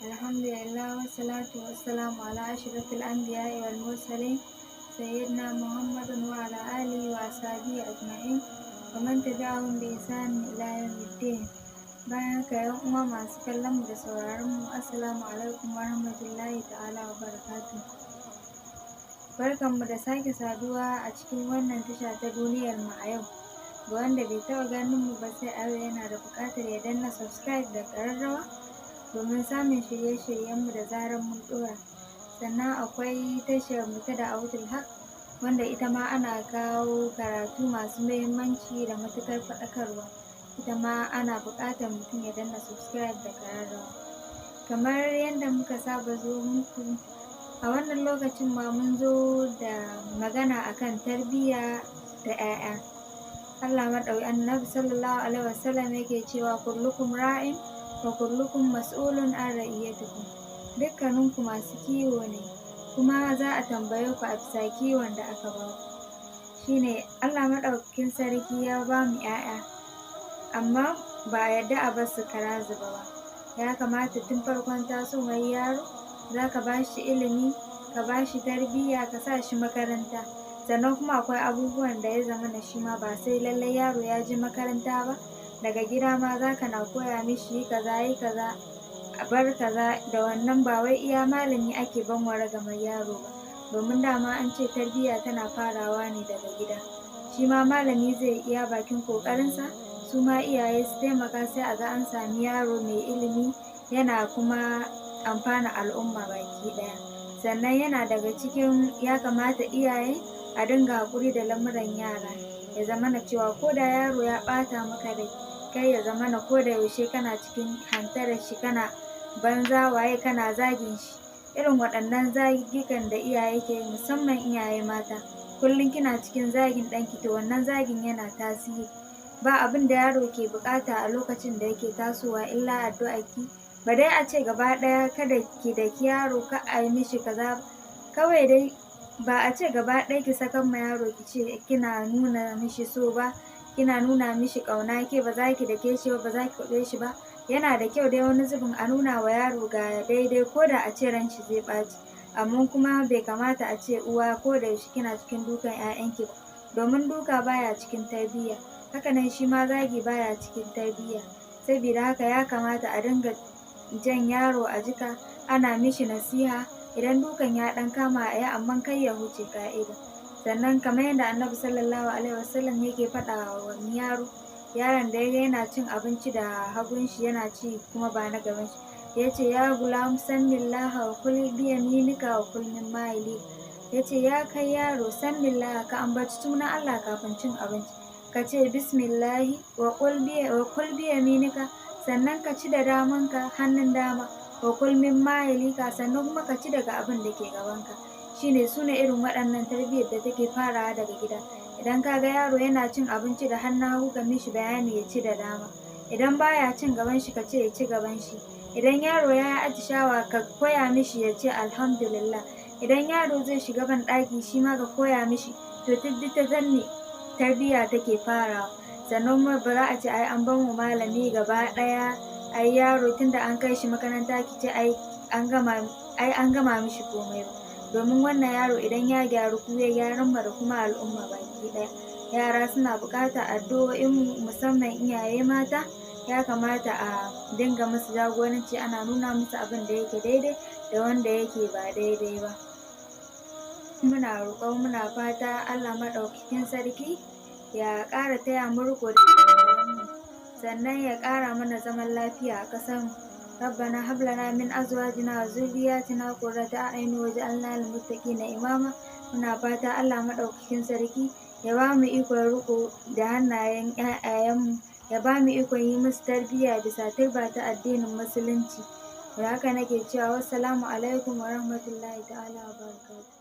Alhamdulillah, wassalatu wassalamu ala ashrafil anbiya'i wal mursalin, sayyidina Muhammadin wa ala alihi wa ashabihi ajma'in, wa man tabi'ahum bi ihsanin ila yawmiddin. Bayan haka, 'yan uwa masu kallon mu da sauraron mu, assalamu alaikum wa rahmatullahi ta'ala wa barakatuh. Barkan mu da sake saduwa a cikin wannan tasha ta Duniyar Mu a Yau. Ga wanda bai taɓa ganin mu ba sai a yau, yana da buƙatar ya danna subscribe da ƙararrawa domin samun shirye-shiryen mu da zarar mun ɗora. Sannan akwai tashar mu ta Da'awatul Haq, wanda ita ma ana kawo karatu masu muhimmanci da matuƙar faɗakarwa. Ita ma ana buƙatar mutum ya danna subscribe da ƙararrawa. Kamar yadda muka saba zo muku a wannan lokacin ma, mun zo da magana akan tarbiyya da 'ya'ya. Allah maɗau Annabi sallallahu alaihi wasallam yake cewa: "Kullukum ra'in wa kullukum mas'ulun an ra'iyyatikum." Dukkaninku masu kiwo ne, kuma za a tambaye ku a bisa kiwon da aka ba ku. Shine Allah maɗaukakin sarki ya bamu 'ya'ya, amma ba a yarda a bar su kara zube ba. Ya kamata tun farkon tasowar yaro zaka bashi ilimi, ka bashi tarbiyya, ka sa shi makaranta. Sannan kuma akwai abubuwan da ya zamana shima ba sai lallai yaro ya je makaranta ba, daga gida ma zaka na koya mishi: yi kaza, yi kaza, bar kaza. Da wannan ba wai iya malami ake banwa ragamar yaro ba, domin dama an ce tarbiyya tana farawa ne daga gida. Shima malami zai iya bakin ƙoƙarinsa, suma iyaye su taimaka, sai a ga an sami yaro mai ilimi yana kuma amfana al'umma baki ɗaya. Sannan yana daga cikin ya kamata iyaye a dinga haƙuri da lamuran yara, ya zamana cewa ko da yaro ya ɓata maka rai, kar ya zamana ko da yaushe kana cikin hantarar shi, kana banza waye, kana zagin shi. Irin waɗannan zagikan da iyaye ke yi, musamman iyaye mata, kullum kina cikin zagin ɗanki, to wannan zagin yana tasiri. Ba abinda yaro ke buƙata a lokacin da yake tasowa illa addu'ar ki. Ba dai a ce gaba ɗaya kada ki daki yaro, kar ayi mishi kaza, kawai dai ba a ce gaba ɗaya ki sakar ma yaro, kice kina nuna mishi so ba, kina nuna mishi ƙauna, ke ba zaki dake shi ba, ba zaki kwaɓe shi ba. Yana da kyau dai wani zubin a nuna wa yaro ga daidai, ko da ace ranshi zai ɓaci. Amma kuma bai kamata a ce uwa ko da yaushe kina cikin dukan ƴaƴanki ba, domin duka baya cikin tarbiyya. Haka nan shima zagi baya cikin tarbiyya. Sabida haka ya kamata a dinga jan yaro a jika, ana mishi nasiha. Idan dukan ya ɗan kama ayi, amman kar ya wuce ƙa'ida. Sannan kamar yadda Annabi sallallahu alaihi wasallam yake faɗa wa wani yaro, yaron da yaga yana cin abinci da hagun shi, yana ci kuma ba na gaban shi, yace: "Ya gulam, sammillaha wa kul biyaminika wa kul mimma yalik." Yace: "Ya kai yaro, sammillaha, ka ambaci sunan Allah kafin cin abinci, kace bismillahi, wa kul biyaminika, sannan ka ci da damanka, hannun dama, wa kul mimma yalika, sannan kuma ka ci daga abin da ke gabanka." Shine sune irin waɗannan tarbiyyar da take farawa daga gida. Idan kaga yaro yana cin abinci da hannun hagu, ka mishi bayani ya ci da dama. Idan baya cin gaban shi, kace ya ci gaban shi. Idan yaro yayi atishawa, ka koya mishi ya ce alhamdulillah. Idan yaro zai shiga banɗaki, shima ka koya mishi. To, duk ta nan ne tarbiyya take farawa. Sannan kuma ba za a ce ai an bar ma malami gaba ɗaya, ai yaro tunda an kai shi makaranta, kice ai an gama mishi komai ba, domin wannan yaro idan ya gyaru, ku ya gyaran ma da kuma al'umma baki ɗaya. Yara suna buƙatar addu'o'in mu, musamman iyaye mata. Ya kamata a dinga musu jagoranci, ana nuna musu abinda yake daidai da wanda yake ba daidai ba. Muna roƙo, muna fata Allah maɗaukakin sarki ya ƙara taya mu riƙo da mu, sannan ya ƙara mana zaman lafiya a ƙasar mu. ربنا هب لنا من أزواجنا وذرياتنا قرة أعين واجعلنا للمتقين إماما. Muna fata Allah maɗaukakin sarki ya bamu ikon riƙo da hannayen ƴaƴayen mu, ya bamu ikon yi musu tarbiyya bisa turba ta addinin Musulunci. Da haka nake cewa wassalamu alaikum wa rahmatullahi ta'ala wa barakatuhu.